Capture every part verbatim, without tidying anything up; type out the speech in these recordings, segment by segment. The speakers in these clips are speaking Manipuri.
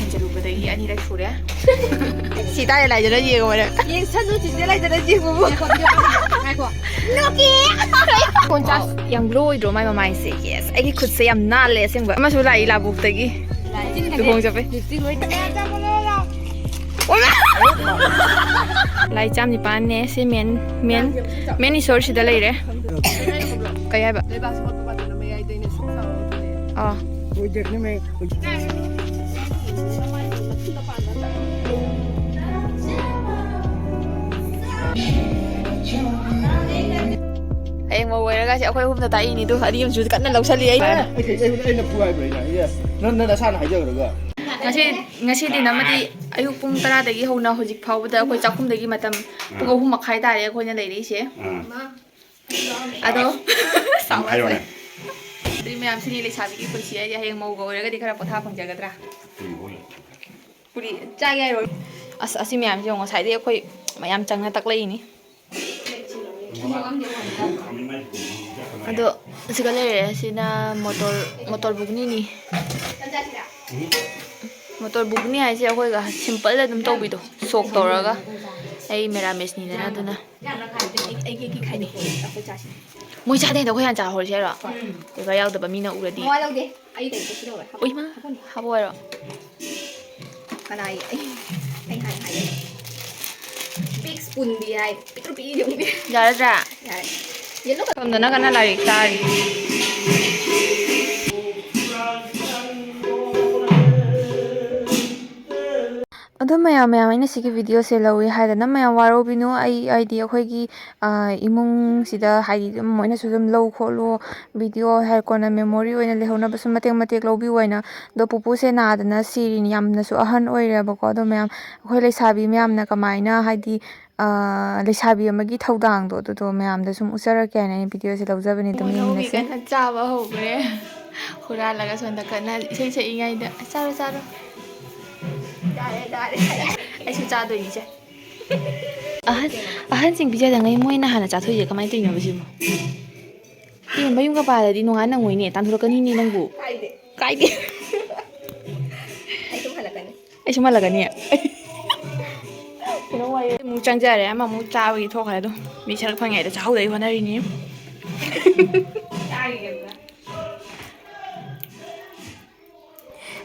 ꯍꯦꯟꯖꯜꯂꯨꯕꯗꯒꯤ ꯑꯅꯤꯔꯛ ꯁꯨꯔꯦ꯫ ꯁꯤ ꯇꯥꯔꯦ, ꯂꯥꯏꯖꯅ ꯌꯦꯡꯉꯨꯕꯅꯦ꯫ ꯌꯦꯡꯁꯅꯨ, ꯆꯤꯆꯦ ꯂꯥꯏꯖꯅ ꯌꯦꯡꯉꯨꯕꯨ꯫ ꯉꯥꯏꯈꯣ, ꯉꯥꯏꯈꯣ꯫ ꯐꯣꯟ ꯆꯥꯔꯖ ꯌꯥꯝ ꯂꯣ ꯑꯣꯏꯗ꯭ꯔꯣ ꯃꯥꯏ ꯃꯃꯥꯏꯁꯦ? ꯌꯦꯁ, ꯑꯩꯒꯤ ꯈꯨꯠꯁꯦ ꯌꯥꯝ ꯅꯥꯜꯂꯦ ꯑꯁꯦꯡꯕ꯫ ꯑꯃꯁꯨ ꯂꯥꯛꯏ ꯂꯥꯕꯨꯛꯇꯒꯤ꯫ ꯂꯨꯍꯣꯡ ꯆꯠꯄꯩ꯫ ꯂꯥꯏ ꯆꯥꯝ ꯅꯤꯄꯥꯟꯅꯦ꯫ ꯁꯤ ꯃꯦꯟ, ꯃꯦꯟ, ꯃꯦꯟ ꯏꯁꯣꯔꯁꯤꯗ ꯂꯩꯔꯦ꯫ ꯀꯩ ꯍꯥꯏꯕ? ꯑꯥ꯫ ꯍꯌꯦꯡ ꯃꯧ ꯑꯣꯏꯔꯒ ꯁꯤ ꯑꯩꯈꯣꯏ ꯑꯍꯨꯝꯗ ꯇꯥꯛꯏꯅꯤꯗꯣ꯫ ꯑꯅꯤ ꯑꯃꯁꯨ ꯀꯟꯅ ꯂꯧꯁꯜꯂꯤ ꯑꯩ꯫ ꯑꯩ, ꯑꯩ, ꯑꯩꯅ ꯐꯨ ꯍꯥꯏꯕ꯭ꯔꯣ ꯑꯩꯅ? ꯌꯦꯁ꯫ ꯅꯪ, ꯅꯪ ꯅꯁꯥꯅ ꯍꯥꯏꯖꯔꯒ꯫ ꯉꯁꯤ, ꯉꯁꯤ ꯗꯤꯟ ꯑꯃꯗꯤ ꯑꯌꯨꯛ ꯄꯨꯡ ꯇꯔꯥꯗꯒꯤ ꯍꯧꯅ ꯍꯧꯖꯤꯛ ꯐꯥꯎꯕꯗ ꯑꯩꯈꯣꯏ ꯆꯥꯛꯈꯨꯝꯗꯒꯤ ꯃꯇꯝ ꯄꯨꯡ ꯑꯍꯨꯝ ꯃꯈꯥꯏ ꯇꯥꯔꯦ ꯑꯩꯈꯣꯏꯅ ꯂꯩꯔꯛꯏꯁꯦ꯫ ꯑꯥ꯫ ꯑꯗꯣ, ꯑꯗꯨꯝ ꯍꯥꯏꯔꯣꯅꯦ꯫ ꯑꯗꯨꯗꯤ ꯃꯌꯥꯝꯁꯤꯅꯤ ꯂꯩꯁꯥꯕꯤꯒꯤ ꯄꯨꯟꯁꯤ ꯍꯥꯏꯁꯦ꯫ ꯍꯌꯦꯡ ꯃꯧꯒ ꯑꯣꯏꯔꯒꯗꯤ ꯈꯔ ꯄꯣꯊꯥ ꯐꯪꯖꯒꯗ꯭ꯔꯥ? ꯄꯨꯔꯤ ꯆꯥꯒꯦ ꯍꯥꯏꯔꯣ? ꯑꯁ, ꯑꯁꯤ ꯃꯌꯥꯝꯁꯦ ꯌꯦꯡꯉꯣ, ꯉꯁꯥꯏꯗꯩ ꯑꯩꯈꯣꯏ ꯃꯌꯥꯝ ꯆꯪꯅ ꯇꯛꯂꯛꯏꯅꯤ꯫ ꯑꯗꯣ ꯁꯤꯒ ꯂꯩꯔꯦ, ꯁꯤꯅ ꯃꯣꯇꯣꯔ, ꯃꯣꯇꯣꯔ ꯕꯨꯒꯅꯤꯅꯤ꯫ ꯃꯣꯇꯣꯔ ꯕꯨꯒꯅꯤ ꯍꯥꯏꯁꯦ ꯑꯩꯈꯣꯏꯒ ꯁꯤꯝꯄꯜꯗ ꯑꯗꯨꯝ ꯇꯧꯕꯤꯗꯣ, ꯁꯣꯛ ꯇꯧꯔꯒ꯫ ꯑꯩ ꯃꯦꯔꯥꯃꯦꯁꯅꯤꯗꯅ, ꯑꯗꯨꯅ꯫ ꯃꯣꯏ ꯆꯥꯗꯦ ꯍꯥꯏꯗꯣ ꯑꯩꯈꯣꯏ ꯍꯥꯟꯅ ꯆꯥꯍꯧꯔꯁꯦ ꯍꯥꯏꯔꯣ? ꯄꯦꯄꯔ ꯌꯥꯎꯗꯕ ꯃꯤꯅ ꯎꯔꯗꯤ꯫ ꯃꯋꯥ ꯂꯧꯗꯦ꯫ ꯑꯩ ꯀꯩꯅꯣ ꯁꯤꯗꯧꯔꯦ꯫ ꯎꯏ ꯃꯥ, ꯍꯥꯞꯄꯣ ꯍꯥꯏꯔꯣ? ꯀꯅꯥꯒꯤ? ꯑꯩ, ꯑꯩ ꯍꯥꯟꯅ ꯍꯥꯏꯒꯦ꯫ ꯕꯤꯛ ꯁ꯭ꯄꯨꯟꯗꯤ ꯍꯥꯏ꯫ ꯄꯤꯛꯇ꯭ꯔꯨ ꯄꯤꯛꯏꯗꯤ ꯎꯗꯦ꯫ ꯌꯥꯔꯗ꯭ꯔꯥ? ꯌꯥꯔꯦ꯫ Yellow colour. ꯁꯣꯝꯗꯅ ꯀꯟꯅ ꯂꯥꯏꯔꯤꯛ ꯇꯥꯔꯤ꯫ ꯑꯗꯣ ꯃꯌꯥꯝ, ꯃꯌꯥꯝ, ꯑꯩꯅ ꯁꯤꯒꯤ ꯚꯤꯗꯤꯑꯣꯁꯦ ꯂꯧꯏ ꯍꯥꯏꯗꯅ ꯃꯌꯥꯝ ꯋꯥꯔꯧꯕꯤꯅꯨ꯫ ꯑꯩ, ꯍꯥꯏꯗꯤ, ꯑꯩꯈꯣꯏꯒꯤ, ꯑ, ꯏꯃꯨꯡꯁꯤꯗ, ꯍꯥꯏꯗꯤ, ꯑꯗꯨꯝ ꯃꯣꯏꯅꯁꯨ ꯑꯗꯨꯝ ꯂꯧ ꯈꯣꯠꯂꯨ, ꯚꯤꯗꯤꯑꯣ ꯍꯥꯏ ꯀꯣꯟꯅ ꯃꯦꯃꯣꯔꯤ ꯑꯣꯏꯅ ꯂꯩꯍꯧꯅꯕꯁꯨ ꯃꯇꯦꯛ ꯃꯇꯦꯛ ꯂꯧꯕꯤꯌꯨ ꯍꯥꯏꯅ꯫ ꯑꯗꯣ ꯄꯨꯄꯨꯁꯦ ꯅꯥꯗꯅ ꯁꯤꯔꯤꯅꯤ, ꯌꯥꯝꯅꯁꯨ ꯑꯍꯟ ꯑꯣꯏꯔꯦꯕꯀꯣ꯫ ꯑꯗꯣ ꯃꯌꯥꯝ, ꯑꯩꯈꯣꯏ ꯂꯩꯁꯥꯕꯤ ꯃꯌꯥꯝꯅ ꯀꯃꯥꯏꯅ, ꯍꯥꯏꯗꯤ, ꯑ, ꯂꯩꯁꯥꯕꯤ ꯑꯃꯒꯤ ꯊꯧꯗꯥꯡꯗꯣ ꯑꯗꯨꯗꯣ ꯃꯌꯥꯝꯗ ꯁꯨꯝ ꯎꯠꯆꯔꯛꯀꯦ ꯍꯥꯏꯅ ꯑꯩꯅ ꯚꯤꯗꯤꯑꯣꯁꯦ ꯂꯧꯖꯕꯅꯦ꯫ ꯑꯗꯨꯝ ꯃꯣꯏ ꯉꯧꯕꯤ ꯌꯦꯡꯃꯤꯟꯅꯁꯦ꯫ ꯀꯟꯅ ꯆꯥꯕ ꯍꯧꯈ꯭ꯔꯦ꯫ ꯍꯨꯔꯥꯜꯂꯒ ꯁꯣꯝꯗ ꯀꯟꯅ ꯏꯁꯩ ꯁꯛꯏꯉꯩꯗ꯫ ꯆꯥꯔꯣ, ꯆꯥꯔꯣ꯫ ꯌꯥꯔꯦ, ꯌꯥꯔꯦ꯫ ꯑꯩꯁꯨ ꯆꯥꯗꯣꯏꯅꯤꯁꯦ꯫ ꯑꯍꯟ, ꯑꯍꯟꯁꯤꯡ ꯄꯤꯖꯗꯉꯩ ꯃꯣꯏꯅ ꯍꯥꯟꯅ ꯆꯥꯊꯣꯛꯏꯁꯦ ꯀꯃꯥꯏꯅ ꯇꯧꯔꯤꯅꯣꯕ ꯁꯤꯕꯨ? ꯏꯕꯦꯝꯃ, ꯃꯌꯨꯝꯒ ꯄꯥꯜꯂꯗꯤ ꯅꯣꯡꯉꯥꯟ ꯅꯪꯉꯣꯏꯅꯦ, ꯇꯥꯟꯊꯣꯔꯛꯀꯅꯤꯅꯦ ꯅꯪꯕꯨ꯫ ꯀꯥꯏꯗꯦ꯫ ꯀꯥꯏꯗꯦ꯫ ꯑꯩ ꯑꯗꯨꯝ ꯍꯜꯂꯛ ꯁꯤꯃꯜꯂꯒꯅꯤ꯫ ꯑꯃꯨꯛ ꯆꯪꯖꯔꯦ, ꯑꯃꯃꯨꯛ ꯆꯥꯕꯒꯤ ꯊꯣꯛꯈ꯭ꯔꯦ꯫ ꯑꯗꯨꯝ ꯃꯤ ꯁꯔꯛ ꯐꯪꯉꯤꯉꯩꯗ ꯆꯥꯍꯧꯗꯒꯤ ꯍꯣꯠꯅꯔꯤꯅꯤ꯫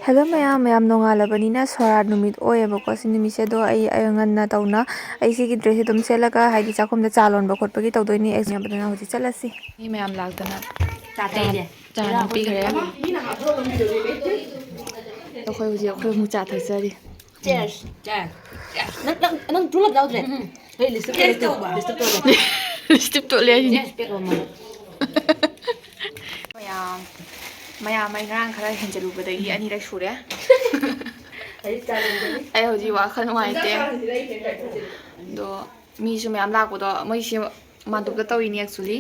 ꯍꯦꯜꯂꯣ ꯃꯌꯥꯝ, ꯃꯌꯥꯝ ꯅꯣꯡꯉꯥꯜꯂꯕꯅꯤꯅ ꯁꯣꯔꯥꯠ ꯅꯨꯃꯤꯠ ꯑꯣꯏꯌꯦꯕꯀꯣ꯫ ꯁꯤ ꯅꯨꯃꯤꯠꯁꯦ ꯑꯗꯣ ꯑꯩ, ꯑꯩ ꯉꯟꯅ ꯇꯧꯅ ꯑꯩ ꯁꯤꯒꯤ ꯗ꯭ꯔꯦꯁꯁꯦ ꯑꯗꯨꯝ ꯁꯦꯠꯂꯒ, ꯍꯥꯏꯗꯤ, ꯆꯥꯛꯈꯨꯝꯗ ꯆꯥ ꯂꯣꯟꯕ ꯈꯣꯠꯄꯒꯤ ꯇꯧꯗꯣꯏꯅꯤ꯫ ꯑꯩ ꯁꯤꯅꯦꯕꯗꯅ ꯍꯧꯖꯤꯛ ꯆꯠꯂꯁꯤ꯫ ꯃꯤ ꯃꯌꯥꯝ ꯂꯥꯛꯇꯅ ꯆꯥ ꯊꯛꯏꯁꯦ꯫ ꯆꯥ ꯄꯤꯈ꯭ꯔꯦ꯫ ꯑꯩꯈꯣꯏ ꯍꯧꯖꯤꯛ, ꯑꯩꯈꯣꯏ ꯑꯃꯨꯛ ꯆꯥ ꯊꯛꯆꯔꯤ꯫ Cheers. Cheers. ꯅꯪ, ꯅꯪ, ꯅꯪ ꯇꯨꯂꯞ ꯌꯥꯎꯗ꯭ꯔꯦ? ꯎꯝ꯫ ꯍꯦ, lipstick ꯇꯣꯠꯂꯦ, lipstick ꯇꯣꯠꯂꯦ꯫ Lipstick ꯇꯣꯠꯂꯦ ꯍꯥꯏꯁꯤꯅꯦ꯫ Cheers ꯄꯦꯛ ꯑꯃ꯫ ꯃꯌꯥꯝ, ꯃꯌꯥꯝ ꯑꯩ ꯉꯔꯥꯡ ꯈꯔ ꯍꯦꯟꯖꯜꯂꯨꯕꯗꯒꯤ ꯑꯅꯤꯔꯛ ꯁꯨꯔꯦ꯫ ꯑꯩ ꯍꯧꯖꯤꯛ ꯋꯥꯈꯜ ꯅꯨꯡꯉꯥꯏꯇꯦ꯫ ꯑꯗꯣ ꯃꯤꯁꯨ ꯃꯌꯥꯝ ꯂꯥꯛꯄꯗꯣ, ꯃꯣꯏꯁꯤ ꯃꯥꯟꯗꯣꯞꯇ ꯇꯧꯔꯤꯅꯤ actually꯫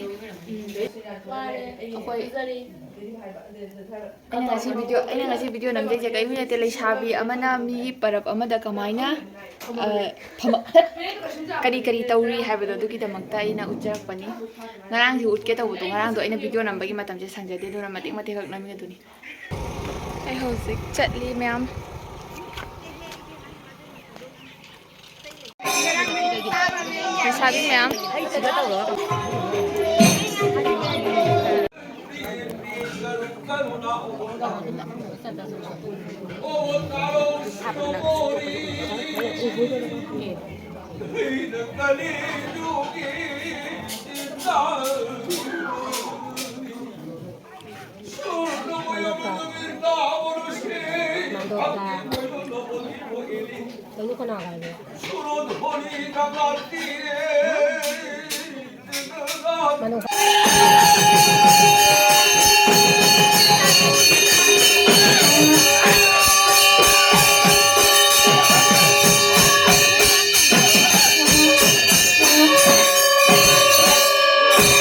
ꯑꯩꯈꯣꯏ ꯑꯩꯅ ꯉꯁꯤ video, ꯑꯩꯅ ꯉꯁꯤ video ꯅꯝꯖꯩꯁꯦ ꯀꯔꯤꯝ ꯅꯠꯇꯦ, ꯂꯩꯁꯥꯕꯤ ꯑꯃꯅ ꯃꯤꯒꯤ ꯄꯔꯕ ꯑꯃꯗ ꯀꯃꯥꯏꯅ, ꯑ, ꯐꯝ-, ꯀꯔꯤ ꯀꯔꯤ ꯇꯧꯔꯤ ꯍꯥꯏꯕꯗꯣ, ꯑꯗꯨꯒꯤꯗꯃꯛꯇ ꯑꯩꯅ ꯎꯠꯆꯔꯛꯄꯅꯤ꯫ ꯉꯔꯥꯡꯁꯨ ꯎꯠꯀꯦ ꯇꯧꯕꯗꯣ, ꯉꯔꯥꯡꯗꯣ ꯑꯩꯅ video ꯅꯝꯕꯒꯤ ꯃꯇꯝꯁꯦ ꯁꯪꯖꯗꯦ, ꯑꯗꯨꯅ ꯃꯇꯦꯛ ꯃꯇꯦꯛꯈꯛ ꯅꯝꯃꯤ ꯑꯗꯨꯅꯤ꯫ ꯑꯩ ꯍꯧꯖꯤꯛ ꯆꯠꯂꯤ ꯃꯌꯥꯝ꯫ ꯂꯩꯁꯥꯕꯤ ꯃꯌꯥꯝ꯫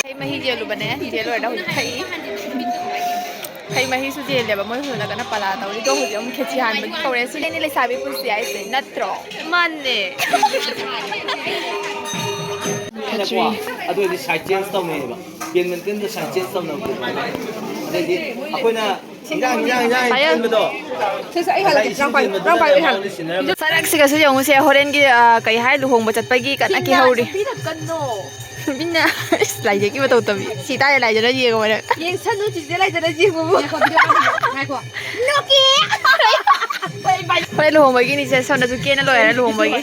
ꯍꯩ ꯃꯍꯤ ꯌꯦꯜꯂꯨꯕꯅꯦ, ꯌꯦꯜ ꯂꯣꯏꯔꯒ ꯍꯧꯖꯤꯛ ꯊꯛꯏ꯫ ꯍꯩ ꯃꯍꯤꯁꯨ ꯌꯦꯜꯂꯦꯕ, ꯃꯣꯏ ꯍꯨꯟꯅ ꯀꯟꯅ ꯄꯂꯥ ꯇꯧꯔꯤ꯫ ꯑꯗꯣ ꯍꯧꯖꯤꯛ ꯑꯃꯨꯛ ꯈꯦꯆꯤ ꯍꯥꯟꯕꯒꯤ ꯀꯧꯔꯦ꯫ ꯁꯤꯅꯦ ꯂꯩꯁꯥꯕꯤ ꯄꯨꯟꯁꯤ ꯍꯥꯏꯁꯦ, ꯅꯠꯇ꯭ꯔꯣ? ꯃꯥꯅꯦ꯫ ꯈꯦꯆ꯭ꯔꯤ꯫ ꯑꯗꯨ ꯑꯣꯏꯔꯗꯤ side change ꯇꯧꯅꯩꯌꯦꯕ꯫ Badminton ꯗ side change ꯇꯧꯅꯕꯗꯣ꯫ ꯑꯗꯩꯗꯤ ꯑꯩꯈꯣꯏꯅ ꯏꯟꯖꯥꯡ, ꯏꯟꯖꯥꯡ, ꯏꯟꯖꯥꯡ ꯄꯥꯏꯌꯣ꯫ ꯁꯦ, ꯁꯦ, ꯑꯩ ꯍꯥꯜꯂꯛꯀꯦ꯫ ꯅꯪ ꯄꯥꯏꯌꯨ, ꯅꯪ ꯄꯥꯏꯌꯨ, ꯑꯩ ꯍꯥꯜꯂꯛꯀꯦ꯫ ꯁꯔꯛꯁꯤꯒꯁꯨ ꯌꯦꯡꯉꯨꯁꯦ, ꯍꯣꯔꯦꯟꯒꯤ, ꯑ, ꯀꯩ ꯍꯥꯏ, ꯂꯨꯍꯣꯡꯕ ꯆꯠꯄꯒꯤ ꯀꯟꯅ ꯀꯤꯍꯧꯔꯤ꯫ ꯄꯤꯔꯛꯀꯅꯣ꯫ ꯃꯤꯅ, ꯏꯁ, ꯂꯥꯏꯖꯒꯤ ꯃꯇꯧ ꯇꯝꯃꯤ꯫ ꯁꯤ ꯇꯥꯔꯦ, ꯂꯥꯏꯖꯅ ꯌꯦꯡꯉꯣ ꯍꯣꯔꯦꯟ꯫ ꯌꯦꯡꯁꯅꯨ, ꯆꯤꯆꯦ ꯂꯥꯏꯖꯅ ꯌꯦꯡꯉꯨ꯫ ꯉꯥꯏꯈꯣ, ꯚꯤꯗꯤꯑꯣ ꯀꯟꯅ ꯌꯦꯡꯉꯣ꯫ ꯉꯥꯏꯈꯣ꯫ ꯍꯣꯔꯦꯟ ꯂꯨꯍꯣꯡꯕꯒꯤꯅꯤ ꯁꯦ, ꯁꯣꯝꯗꯁꯨ ꯀꯦꯅ ꯂꯣꯏꯔꯦ ꯂꯨꯍꯣꯡꯕꯒꯤ꯫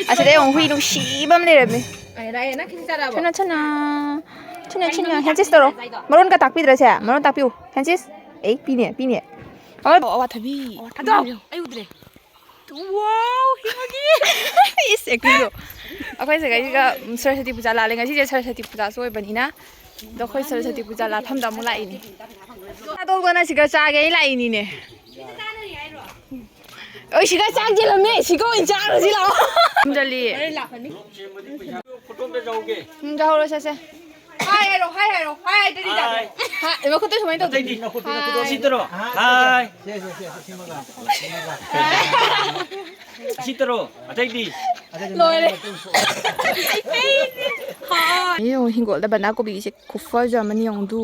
ꯑꯁꯤꯗ ꯌꯦꯡꯉꯨ, ꯍꯨꯏ ꯅꯨꯡꯁꯤꯕ ꯑꯃ ꯂꯩꯔꯝꯃꯤ꯫ ꯂꯥꯛꯑꯦ, ꯂꯥꯛꯑꯦ, ꯅꯪ ꯈꯤꯇꯪ ꯆꯥꯔꯛꯑꯕꯣ? ꯊꯨꯅ, ꯊꯨꯅ꯫ ꯊꯨꯅ, ꯊꯨꯅ꯫ ꯍꯦꯟꯆꯤꯁ ꯇꯧꯔꯣ꯫ ꯃꯔꯣꯟꯒ ꯇꯥꯛꯄꯤꯗ꯭ꯔꯁꯦ? ꯃꯔꯣꯟ ꯇꯥꯛꯄꯤꯌꯨ꯫ ꯍꯦꯟꯆꯤꯁ꯫ ꯑꯦ, ꯄꯤꯅꯦ, ꯄꯤꯅꯦ꯫ ꯑꯣ, ꯑꯋꯥꯊꯕꯤ꯫ ꯑꯗꯣ, ꯑꯩ ꯎꯗ꯭ꯔꯦ꯫ ꯋꯥꯎ, ꯍꯤꯡꯉꯒꯤ꯫ ꯏꯁ, ꯑꯦꯛꯇꯤꯡꯗꯣ꯫ ꯑꯩꯈꯣꯏ ꯁꯤꯒꯩꯁꯤꯒ, ꯎꯝ, ꯁꯔꯁꯋꯇꯤ ꯄꯨꯖꯥ ꯂꯥꯜꯂꯦ꯫ ꯉꯁꯤꯁꯦ ꯁꯔꯁꯋꯇꯤ ꯄꯨꯖꯥꯁꯨ ꯑꯣꯏꯕꯅꯤꯅ꯫ ꯑꯗꯣ ꯑꯩꯈꯣꯏ ꯁꯔꯁꯋꯇꯤ ꯄꯨꯖꯥ ꯂꯥꯠꯐꯝꯗ ꯑꯃꯨꯛ ꯂꯥꯛꯏꯅꯤ꯫ ꯆꯥꯗꯣꯛꯇꯅ ꯁꯤꯒ ꯆꯥꯒꯦ ꯑꯩ ꯂꯥꯛꯏꯅꯤꯅꯦ꯫ ꯑꯣꯏ, ꯁꯤꯒ ꯆꯥꯛ ꯆꯦꯜꯂꯝꯃꯦ꯫ ꯁꯤꯒ ꯑꯣꯏꯅ ꯆꯥꯔꯨꯁꯤ ꯂꯥꯛꯑꯣ꯫ ꯌꯨꯝꯗ ꯂꯤ-, ꯌꯨꯝꯗ ꯍꯧꯔꯣ, ꯁꯦ, ꯁꯦ꯫ ꯍꯥꯏ ꯍꯥꯏꯔꯣ, ꯍꯥꯏ ꯍꯥꯏꯔꯣ, ꯍꯥꯏ ꯍꯥꯏꯗ꯭ꯔꯗꯤ ꯌꯥꯗ꯭ꯔꯣ? ꯍꯥꯏ, ꯃꯈꯨꯠꯇ ꯁꯨꯃꯥꯏꯅ ꯇꯧꯗꯣꯏꯅꯤ꯫ ꯍꯥꯏ꯫ ꯁꯤ ꯇꯧꯔꯣ꯫ ꯍꯥꯏ꯫ ꯁꯤ ꯇꯧꯔꯣ꯫ ꯑꯇꯩꯗꯤ? ꯂꯣꯏꯔꯦ꯫ ꯍꯥꯏ꯫ ꯌꯦꯡꯉꯣ, ꯍꯤꯡꯒꯣꯜꯗ ꯕꯟꯗꯥ ꯀꯣꯕꯤꯁꯦ ꯈꯨꯐꯖ ꯑꯃꯅꯤ ꯌꯦꯡꯉꯨ ꯑꯗꯨ꯫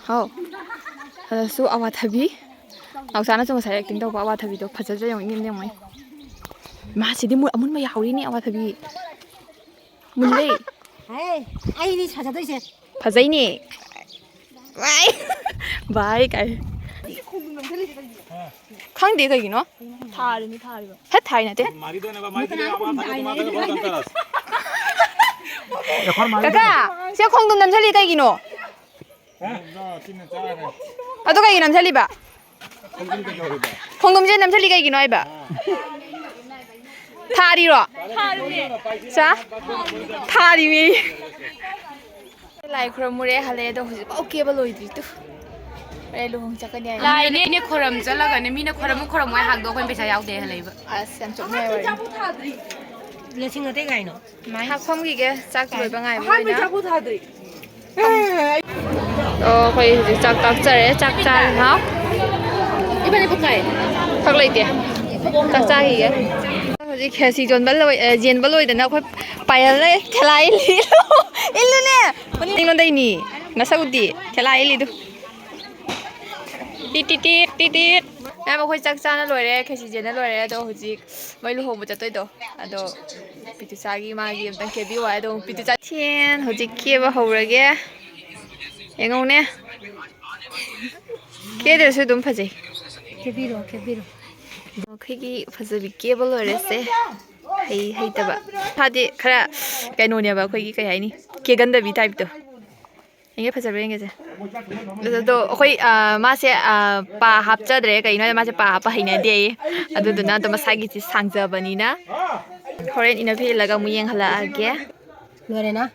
ꯍꯥꯎ꯫ ꯑꯗꯁꯨ ꯑꯋꯥꯊꯕꯤ꯫ ꯅꯥꯎꯆꯥꯅꯁꯨ ꯉꯁꯥꯏ ꯑꯦꯛꯇꯤꯡ ꯇꯧꯕ ꯑꯋꯥꯊꯕꯤꯗꯣ ꯐꯖꯗ꯭ꯔꯥ ꯌꯦꯡꯉꯨ, ꯏꯅꯦꯝ ꯅꯦꯝꯉꯩ꯫ ꯃꯥ, ꯁꯤꯗꯤ ꯃꯨ-, ꯑꯃꯨꯟꯕ ꯌꯥꯎꯔꯤꯅꯦ ꯑꯋꯥꯊꯕꯤ꯫ ꯃꯨꯜꯂꯦ꯫ ꯍꯦ, ꯑꯩꯗꯤ ꯁꯥꯖꯗꯣꯏꯁꯦ꯫ ꯐꯖꯩꯅꯦ꯫ ꯕꯥꯏ꯫ ꯕꯥꯏ ꯀꯥꯏ꯫ ꯈꯪꯗꯦ ꯀꯩꯒꯤꯅꯣ꯫ ꯊꯥꯔꯤꯅꯤ, ꯊꯥꯔꯤꯕ꯫ ꯍꯦꯠ, ꯊꯥꯔꯤ ꯅꯠꯇꯦ꯫ ꯀꯀꯥ, ꯁꯤ ꯈꯣꯡꯗꯣꯝ ꯅꯝꯁꯤꯜꯂꯤ ꯀꯩꯒꯤꯅꯣ? ꯑꯗꯨ ꯀꯩꯒꯤ ꯅꯝꯁꯤꯜꯂꯤꯕ? ꯈꯣꯡꯗꯣꯝꯁꯦ ꯅꯝꯁꯤꯜꯂꯤ ꯀꯩꯒꯤꯅꯣ ꯍꯥꯏꯕ? ꯊꯥꯔꯤꯔꯣ? ꯆꯥ? ꯊꯥꯔꯤꯃꯤ꯫ ꯂꯥꯏ ꯈꯨꯔꯨꯝꯃꯨꯔꯦ, ꯍꯜꯂꯛꯑꯦ, ꯑꯗꯣ ꯍꯧꯖꯤꯛꯐꯥꯎ ꯀꯦꯕ ꯂꯣꯏꯗ꯭ꯔꯤ꯫ ꯇꯨ꯫ ꯍꯣꯔꯦꯟ ꯂꯨꯍꯣꯡ ꯆꯠꯀꯅꯤ ꯍꯥꯏ꯫ ꯂꯥꯏꯅꯦ, ꯏꯅꯦ ꯈꯣꯏꯔꯝ ꯆꯠꯂꯒꯅꯦ, ꯃꯤꯅ ꯈꯣꯏꯔꯝꯃꯨ ꯈꯣꯏꯔꯝꯃꯨ ꯍꯥꯏ ꯍꯥꯡꯗꯣꯛꯑ ꯑꯩꯈꯣꯏꯅ ꯄꯩꯁꯥ ꯌꯥꯎꯗꯦ ꯍꯜꯂꯛꯏꯕ꯫ ꯑꯁ, ꯌꯥꯝ ꯆꯨꯞꯅꯤꯡꯉꯥꯏ ꯋꯥꯔꯤꯅꯤ꯫ ꯂꯁꯤꯡ ꯑꯇꯩ ꯀꯥꯏꯅꯣ? ꯊꯥꯛ ꯐꯝꯈꯤꯒꯦ, ꯆꯥꯛ ꯂꯣꯏꯕ ꯉꯥꯏꯕ ꯑꯣꯏꯅ꯫ ꯑꯣ, ꯑꯩꯈꯣꯏ ꯍꯧꯖꯤꯛ ꯆꯥꯛ ꯆꯥꯛꯆꯔꯦ, ꯆꯥꯛ ꯆꯥꯔꯦ, ꯍꯥꯎ꯫ ꯏꯕꯥꯅꯤ ꯄꯨꯡ ꯀꯥꯏ? ꯐꯛ ꯂꯩꯇꯦ꯫ ꯆꯥꯛ ꯆꯥꯈꯤꯒꯦ꯫ ꯍꯧꯖꯤꯛ ꯈꯦꯁꯤ ꯌꯣꯟꯕ ꯂꯣꯏ-, ꯑꯦ, ꯌꯦꯟꯕ ꯂꯣꯏꯗꯅ ꯑꯩꯈꯣꯏ ꯄꯥꯌꯦꯜꯅ ꯊꯦꯂꯥ ꯏꯜꯂꯤ꯫ ꯏꯜꯂꯨꯅꯦ꯫ ꯑꯩꯉꯣꯟꯗꯩꯅꯤ꯫ ꯅꯁꯛ ꯎꯗꯤ꯫ ꯊꯦꯂꯥ ꯏꯜꯂꯤꯗꯨ꯫ ꯇꯤꯠ ꯇꯤꯠ ꯇꯤꯠ ꯇꯤꯠ ꯇꯤꯠ꯫ ꯃꯌꯥꯝ, ꯑꯩꯈꯣꯏ ꯆꯥꯛ ꯆꯥꯅ ꯂꯣꯏꯔꯦ, ꯈꯦꯆꯤ ꯆꯦꯟꯅ ꯂꯣꯏꯔꯦ꯫ ꯑꯗꯣ ꯍꯧꯖꯤꯛ ꯃꯣꯏ ꯂꯨꯍꯣꯡꯕ ꯆꯠꯇꯣꯏꯗꯣ, ꯑꯗꯣ ꯄꯤꯇꯨꯆꯥꯒꯤ ꯃꯥꯒꯤ ꯑꯝꯇꯪ ꯀꯦꯕꯤꯌꯨ ꯍꯥꯏ꯫ ꯑꯗꯣ ꯄꯤꯇꯨꯆꯥ ꯊꯦꯟ ꯍꯧꯖꯤꯛ ꯀꯦꯕ ꯍꯧꯔꯒꯦ꯫ ꯌꯦꯡꯉꯧꯅꯦ꯫ ꯀꯦꯗ꯭ꯔꯁꯨ ꯑꯗꯨꯝ ꯐꯖꯩ꯫ ꯀꯦꯕꯤꯔꯣ, ꯀꯦꯕꯤꯔꯣ꯫ ꯑꯩꯈꯣꯏꯒꯤ ꯐꯖꯕꯤ ꯀꯦꯕ ꯂꯣꯏꯔꯦꯁꯦ꯫ ꯍꯩ ꯍꯩꯇꯕ꯫ ꯃꯥꯗꯤ ꯈꯔ ꯀꯩꯅꯣꯅꯦꯕ, ꯑꯩꯈꯣꯏꯒꯤ ꯀꯩ ꯍꯥꯏꯅꯤ, ꯀꯦꯒꯟꯗꯕꯤ ꯇꯥꯏꯞꯇꯣ꯫ ꯌꯦꯡꯒꯦ, ꯐꯖꯕ꯭ꯔꯥ ꯌꯦꯡꯒꯦꯁꯦ꯫ ꯑꯗꯣ ꯑꯩꯈꯣꯏ, ꯑ, ꯃꯥꯁꯦ, ꯑ, ꯄꯥ ꯍꯥꯞꯆꯗ꯭ꯔꯦ꯫ ꯀꯩꯒꯤꯅꯣ ꯍꯥꯏꯗꯤ ꯃꯥꯁꯦ ꯄꯥ ꯍꯥꯞꯄ ꯍꯩꯅꯗꯦ꯫ ꯑꯗꯨꯗꯨꯅ ꯑꯗꯣ ꯃꯁꯥꯒꯤꯁꯤ ꯁꯥꯡꯖꯕꯅꯤꯅ ꯍꯣꯔꯦꯟ ꯏꯟꯅꯔ ꯐꯤꯠ ꯏꯜꯂꯒ ꯑꯃꯨꯛ ꯌꯦꯡꯍꯜꯂꯛꯑꯒꯦ꯫ ꯂꯣꯏꯔꯦꯅ?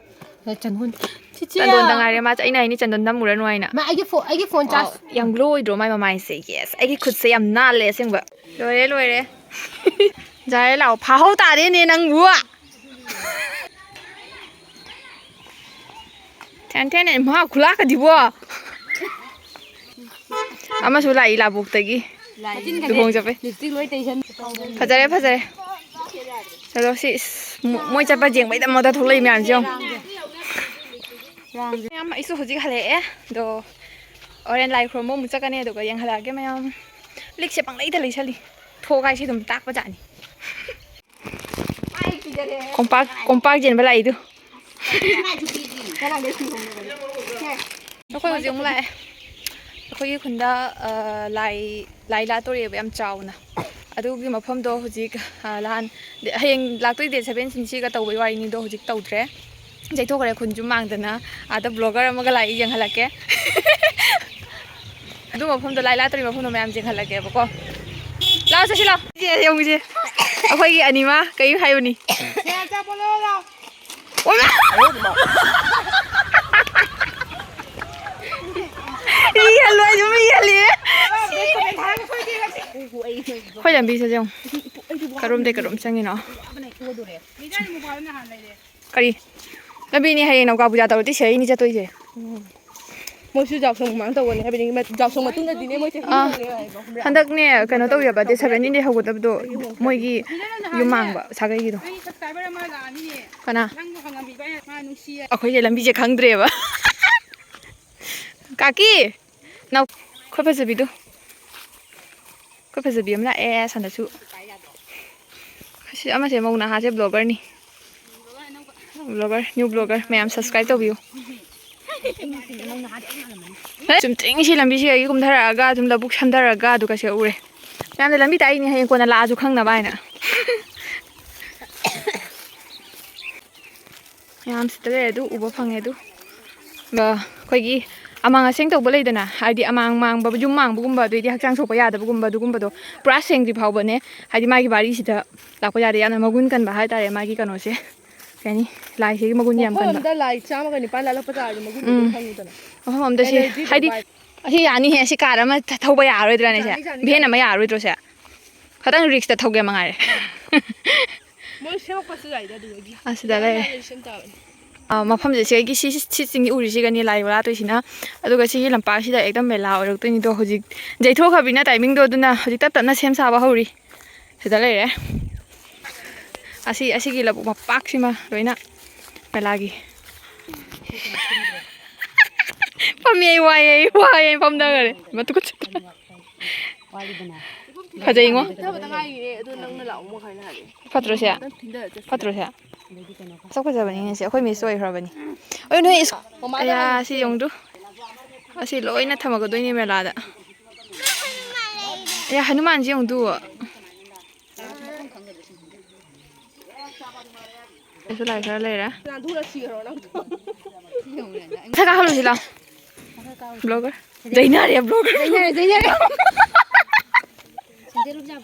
ꯆꯟꯗꯣꯟ꯫ ꯆꯤꯆꯦ꯫ ꯆꯟꯗꯣꯟꯗ ꯉꯥꯏꯔꯦ ꯃꯥꯁꯦ꯫ ꯑꯩꯅ ꯍꯥꯏꯅꯤ ꯆꯟꯗꯣꯟ ꯅꯝꯃꯨꯔꯅꯨ ꯍꯥꯏꯅ꯫ ꯃꯥ, ꯑꯩꯒꯤ ꯐꯣ-, ꯑꯩꯒꯤ ꯐꯣꯟ ꯆꯥꯔꯖ꯫ ꯌꯥꯝ ꯒ꯭ꯂꯣ ꯑꯣꯏꯗ꯭ꯔꯣ ꯃꯥꯏ ꯃꯃꯥꯏꯁꯦ? ꯌꯦꯁ, ꯑꯩꯒꯤ ꯈꯨꯠꯁꯦ ꯌꯥꯝ ꯅꯥꯜꯂꯦ ꯑꯁꯦꯡꯕ꯫ ꯂꯣꯏꯔꯦ, ꯂꯣꯏꯔꯦ꯫ ꯌꯥꯔꯦ, ꯂꯥꯛꯑꯣ꯫ ꯐꯥꯍꯧ ꯇꯥꯔꯦꯅꯦ ꯅꯪꯕꯨ꯫ ꯊꯦꯟ ꯊꯦꯟ, ꯃꯍꯥꯛ ꯈꯨꯂꯥꯛꯀꯗꯤꯕꯣ꯫ ꯑꯃꯁꯨ ꯂꯥꯛꯏ ꯂꯥꯕꯣꯛꯇꯒꯤ꯫ ꯂꯨꯍꯣꯡ ꯆꯠꯄꯩ꯫ ꯂꯤꯞꯁꯇꯤꯛ ꯂꯣꯏ ꯇꯩꯁꯟ꯫ ꯐꯖꯔꯦ, ꯐꯖꯔꯦ꯫ ꯆꯠꯂꯣ ꯁꯤ, ꯏꯁ, ꯃꯣ-, ꯃꯣꯏ ꯆꯠꯄ ꯌꯦꯡꯕꯩꯗꯃꯛꯇ ꯊꯣꯛꯂꯛꯏ ꯃꯌꯥꯝꯁꯦ ꯌꯦꯡꯉꯣ꯫ ꯃꯌꯥꯝ, ꯑꯩꯁꯨ ꯍꯧꯖꯤꯛ ꯍꯜꯂꯛꯑꯦ꯫ ꯑꯗꯣ ꯍꯣꯔꯦꯟ ꯂꯥꯏ ꯈꯨꯔꯨꯝꯕ ꯑꯃꯨꯛ ꯆꯠꯀꯅꯤ, ꯑꯗꯨꯒ ꯌꯦꯡꯍꯜꯂꯛꯑꯒꯦ ꯃꯌꯥꯝ꯫ ꯂꯤꯛꯁꯦ ꯄꯪꯂꯩꯗ ꯂꯩꯁꯜꯂꯤ꯫ ꯊꯣꯛ ꯍꯥꯏꯁꯤ ꯑꯗꯨꯝ ꯇꯥꯛꯄꯖꯥꯠꯅꯤ꯫ ꯀꯣꯝꯄꯥꯛ, ꯀꯣꯝꯄꯥꯛ ꯆꯦꯟꯕ ꯂꯥꯛꯏꯗꯨ꯫ ꯑꯩꯈꯣꯏ ꯍꯧꯖꯤꯛ ꯑꯃꯨꯛ ꯂꯥꯛꯑꯦ꯫ ꯑꯩꯈꯣꯏꯒꯤ ꯈꯨꯟꯗ, ꯑ, ꯂꯥꯏ, ꯂꯥꯏ ꯂꯥꯠꯇꯣꯔꯤꯑꯕ ꯌꯥꯝ ꯆꯥꯎꯅ꯫ ꯑꯗꯨꯒꯤ ꯃꯐꯝꯗꯣ ꯍꯧꯖꯤꯛ, ꯑ, ꯅꯍꯥꯟ, ꯍꯌꯦꯡ ꯂꯥꯛꯇꯣꯏ date seventeen ꯁꯤꯒ ꯇꯧꯕꯩ ꯋꯥꯔꯤꯅꯤꯗꯣ ꯍꯧꯖꯤꯛ ꯇꯧꯗ꯭ꯔꯦ꯫ ꯆꯩꯊꯣꯛꯈ꯭ꯔꯦ ꯈꯨꯟꯁꯨ ꯃꯥꯡꯗꯅ꯫ ꯑꯥꯗ blogger ꯑꯃꯒ ꯂꯥꯛꯏ, ꯌꯦꯡꯍꯜꯂꯛꯀꯦ꯫ ꯑꯗꯨ ꯃꯐꯝꯗꯣ, ꯂꯥꯏ ꯂꯥꯠꯇꯣꯔꯤ ꯃꯐꯝꯗꯣ ꯃꯌꯥꯝ ꯌꯦꯡꯍꯜꯂꯛꯀꯦꯕꯀꯣ꯫ ꯂꯥꯛꯑꯣ, ꯆꯠꯁꯤ ꯂꯥꯛꯑꯣ꯫ ꯁꯦ, ꯌꯦꯡꯉꯨꯁꯦ꯫ ꯑꯩꯈꯣꯏꯒꯤ ꯑꯅꯤꯃ ꯀꯔꯤ ꯍꯥꯏꯕꯅꯤ? ꯁꯦ, ꯑꯆꯥꯄꯣꯠ ꯂꯧꯔꯣ ꯂꯥꯛꯑꯣ꯫ ꯑꯣꯏꯃꯥ! ꯔꯤꯍꯜꯂꯣ, ꯑꯩꯁꯨ ꯔꯤꯍꯜꯂꯤ꯫ ꯑꯩꯈꯣꯏ ꯂꯝꯕꯤꯁꯦ ꯌꯦꯡꯉꯨ꯫ ꯀꯔꯣꯝꯗꯩ ꯀꯔꯣꯝ ꯆꯪꯉꯤꯅꯣ? ꯀꯔꯤ? ꯂꯝꯕꯤꯅꯤ, ꯍꯌꯦꯡ ꯅꯧꯒꯥ ꯄꯨꯖꯥ ꯇꯧꯔꯗꯤ ꯁꯤꯗꯩꯅꯤ ꯆꯠꯇꯣꯏꯁꯦ꯫ ꯃꯣꯏꯁꯨ ꯌꯥꯎꯁꯪ ꯃꯃꯥꯡ ꯇꯧꯒꯅꯤ ꯍꯥꯏꯕꯅꯤ, ꯃ-, ꯌꯥꯎꯁꯪ ꯃꯇꯨꯡꯗꯗꯤꯅꯦ ꯃꯣꯏ ꯆꯍꯤ ꯑꯥ꯫ ꯍꯧꯅꯦꯕ ꯍꯥꯏꯕ, ꯈꯪꯕ꯭ꯔꯥ? ꯍꯟꯗꯛꯅꯦ, ꯀꯩꯅꯣ ꯇꯧꯋꯦꯕ, date seventeen ꯗꯩ ꯍꯧꯒꯗꯕꯗꯣ ꯃꯣꯏꯒꯤ ꯌꯨꯝ ꯃꯥꯡꯕ ꯁꯥꯒꯩꯒꯤꯗꯣ꯫ ꯅꯪꯒꯤ subscriber ꯑꯃ ꯂꯥꯛꯑꯅꯤꯌꯦ꯫ ꯀꯅꯥ? ꯅꯪꯕꯨ ꯍꯪꯉꯝꯃꯤꯕ ꯑꯩꯅ, ꯃꯥ ꯅꯨꯡꯁꯤꯌꯦ꯫ ꯑꯩꯈꯣꯏꯁꯦ ꯂꯝꯕꯤꯁꯦ ꯈꯪꯗ꯭ꯔꯦꯕ꯫ ꯀꯥꯀꯤ! ꯅꯥꯎ-, ꯑꯩꯈꯣꯏ ꯐꯖꯕꯤꯗꯣ, ꯑꯩꯈꯣꯏ ꯐꯖꯕꯤ ꯑꯃ ꯂꯥꯛꯑꯦ ꯁꯟꯗꯁꯨ꯫ ꯑꯁꯤ ꯑꯃꯁꯦ ꯃꯧ ꯅꯍꯥꯁꯦ ꯕ꯭ꯂꯣꯒꯔꯅꯤ꯫ ꯕ꯭ꯂꯣꯒꯔ, ꯅ꯭ꯌꯨ ꯕ꯭ꯂꯣꯒꯔ ꯃꯌꯥꯝ ꯁꯕꯁꯀ꯭ꯔꯥꯏꯕ ꯇꯧꯕꯤꯌꯨ꯫ ꯆꯨꯝꯇ꯭ꯔꯤꯡ ꯁꯤ ꯂꯝꯕꯤꯁꯤꯗꯒꯤ ꯀꯨꯝꯊꯔꯛꯑꯒ ꯑꯗꯨꯝ ꯂꯧꯕꯨꯛ ꯁꯝꯊꯔꯒ ꯑꯗꯨꯒ ꯁꯤ ꯎꯔꯦ꯫ ꯃꯌꯥꯝꯗ ꯂꯝꯕꯤ ꯇꯥꯛꯏꯅꯦ, ꯍꯌꯦꯡ ꯀꯣꯟꯅ ꯂꯥꯛꯑꯁꯨ ꯈꯪꯅꯕ ꯍꯥꯏꯅ꯫ ꯃꯌꯥꯝ ꯁꯤꯗ ꯂꯩꯔꯦ ꯑꯗꯨ ꯎꯕ ꯐꯪꯉꯦ ꯑꯗꯨ꯫ ꯑ, ꯑꯩꯈꯣꯏꯒꯤ ꯑꯃꯥꯡ ꯑꯁꯦꯡ ꯇꯧꯕ ꯂꯩꯗꯅ, ꯍꯥꯏꯗꯤ ꯑꯃꯥꯡ ꯃꯥꯡꯕ, ꯌꯨꯝ ꯃꯥꯡꯕꯒꯨꯝꯕ, ꯑꯗꯩꯗꯤ ꯍꯛꯆꯥꯡ ꯁꯣꯛꯄ ꯌꯥꯗꯕꯒꯨꯝꯕ, ꯑꯗꯨꯒꯨꯝꯕꯗꯣ ꯄꯨꯔꯥ ꯁꯦꯡꯗ꯭ꯔꯤ ꯐꯥꯎꯕꯅꯦ, ꯍꯥꯏꯗꯤ ꯃꯥꯒꯤ ꯋꯥꯔꯤꯁꯤꯗ ꯂꯥꯛꯄ ꯌꯥꯗꯦ꯫ ꯌꯥꯝꯅ ꯃꯒꯨꯟ ꯀꯟꯕ ꯍꯥꯏꯇꯥꯔꯦ ꯃꯥꯒꯤ ꯀꯩꯅꯣꯁꯦ꯫ ꯀꯩ ꯍꯥꯏꯅꯤ? ꯂꯥꯏꯁꯤꯒꯤ ꯃꯒꯨꯟ ꯌꯥꯝ ꯃꯐꯝ ꯀꯟꯕ꯫ ꯑꯝꯗ ꯂꯥꯏ ꯆꯥꯝꯃꯒ ꯅꯤꯄꯥꯟ ꯂꯥꯜꯂꯛꯄ ꯇꯥꯔꯗꯤ ꯃꯒꯨꯟ ꯎꯝ꯫ ꯑꯗꯨꯝ ꯈꯪꯉꯤꯗꯅ꯫ ꯃꯐꯝ ꯑꯝꯗ ꯁꯤ, energy ꯗꯣ ꯍꯥꯏꯗꯤ, vibe꯫ ꯑꯁꯤ ꯌꯥꯅꯤꯍꯦ, ꯁꯤ ꯀꯥꯔ ꯑꯃ ꯊ-, ꯊꯧꯕ ꯌꯥꯔꯔꯣꯏꯗ꯭ꯔꯥꯅꯦ ꯁꯦ? ꯌꯥꯅꯤ, ꯌꯥꯅꯤ, ꯚꯦꯟ ꯌꯥꯅꯤ꯫ ꯑꯃ ꯌꯥꯔꯔꯣꯏꯗ꯭ꯔꯣ ꯁꯦ? ꯈꯇꯪ ꯔꯤꯛꯁꯇ ꯊꯧꯒꯦ ꯃꯉꯥꯏꯔꯦ꯫ ꯃꯣꯏ ꯁꯦꯝꯃꯛꯄꯁꯨ ꯌꯥꯏꯗ ꯑꯗꯨꯗꯒꯤ꯫ ꯑꯁꯤꯗ ꯌꯥꯝ ꯂꯩꯔꯦ꯫ ꯂꯥꯏꯅ ꯁꯦꯝ ꯇꯥꯕꯅꯤ꯫ ꯑꯥ, ꯃꯐꯝꯁꯦ ꯁꯤꯒꯤ ꯁꯤ, ꯁꯤ, ꯁꯤ ꯆꯤꯡꯒꯤ ꯎꯔꯤꯁꯤꯒꯅꯤ ꯂꯥꯏ ꯕꯣꯔꯥ ꯇꯧꯔꯤꯁꯤꯅ꯫ ꯑꯗꯨꯒ ꯁꯤꯒꯤ ꯂꯝꯄꯥꯛꯁꯤꯗ ꯑꯦꯛꯗꯝ ꯃꯦꯂꯥ ꯑꯣꯏꯔꯛꯇꯣꯏꯅꯤꯗꯣ꯫ ꯍꯧꯖꯤꯛ ꯌꯩꯊꯣꯛꯈ꯭ꯔꯕꯅꯤꯅ ꯇꯥꯏꯃꯤꯡꯗꯣ, ꯑꯗꯨꯅ ꯍꯧꯖꯤꯛ ꯇꯞ ꯇꯞꯅ ꯁꯦꯝ ꯁꯥꯕ ꯍꯧꯔꯤ꯫ ꯁꯤꯗ ꯂꯩꯔꯦ꯫ ꯑꯁꯤ, ꯑꯁꯤꯒꯤ ꯂꯧꯕꯨꯛ ꯃꯄꯥꯛꯁꯤꯃ ꯂꯣꯏꯅ ꯃꯦꯂꯥꯒꯤ꯫ ꯐꯝꯃꯤ ꯑꯩ ꯋꯥꯏꯌꯦ, ꯑꯩ ꯋꯥꯏꯌꯦ, ꯐꯝꯊꯈꯔꯦ꯫ ꯃꯇꯨ ꯀꯨꯠ-꯫ ꯐꯖꯩꯉꯣ꯫ ꯆꯠꯊꯕꯗ ꯉꯥꯏꯔꯤꯅꯦ, ꯑꯗꯣ ꯅꯪꯅ ꯂꯥꯛꯑꯣ ꯃꯈꯥꯏ ꯍꯥꯏꯔꯛꯑꯦ꯫ ꯐꯠꯇ꯭ꯔꯣ ꯁꯦ? ꯈꯤꯇꯪ ꯊꯤꯟꯊꯔ ꯆꯠꯁꯤꯔꯥ? ꯐꯠꯇ꯭ꯔꯣ ꯁꯦ? ꯁꯛ ꯐꯖꯕꯅꯤꯅꯦ ꯁꯦ꯫ ꯑꯩꯈꯣꯏ ꯃꯤꯁ ꯑꯣꯏꯈ꯭ꯔꯕꯅꯤ꯫ ꯑꯣꯏ ꯅꯣꯏ ꯏꯁ-꯫ ꯃꯃꯥꯗ ꯑꯌꯥ, ꯍꯪꯉꯨ꯫ ꯁꯤ ꯌꯦꯡꯉꯨꯗꯨ꯫ ꯑꯁꯤ ꯂꯣꯏꯅ ꯊꯝꯃꯛꯀꯗꯣꯏꯅꯦ ꯃꯦꯂꯥꯗ꯫ ꯑꯌꯥ, ꯍꯅꯨꯃꯥꯟꯁꯤ ꯌꯦꯡꯉꯨꯗꯨ꯫ ꯑꯩꯁꯨ ꯂꯥꯏ ꯈꯔ ꯂꯩꯔꯦ꯫ ꯅꯥꯟꯊꯣꯛꯑ ꯁꯤꯈ꯭ꯔꯣ ꯅꯪ꯫ ꯃꯊꯛ ꯀꯥꯈꯠꯂꯨꯁꯤ ꯂꯥꯎ꯫ ꯕ꯭ꯂꯣꯒꯔ꯫ ꯗꯩꯅꯔꯦ ꯕ꯭ꯂꯣꯒꯔ꯫ ꯗꯩꯅꯔꯦ, ꯗꯩꯅꯔꯦ꯫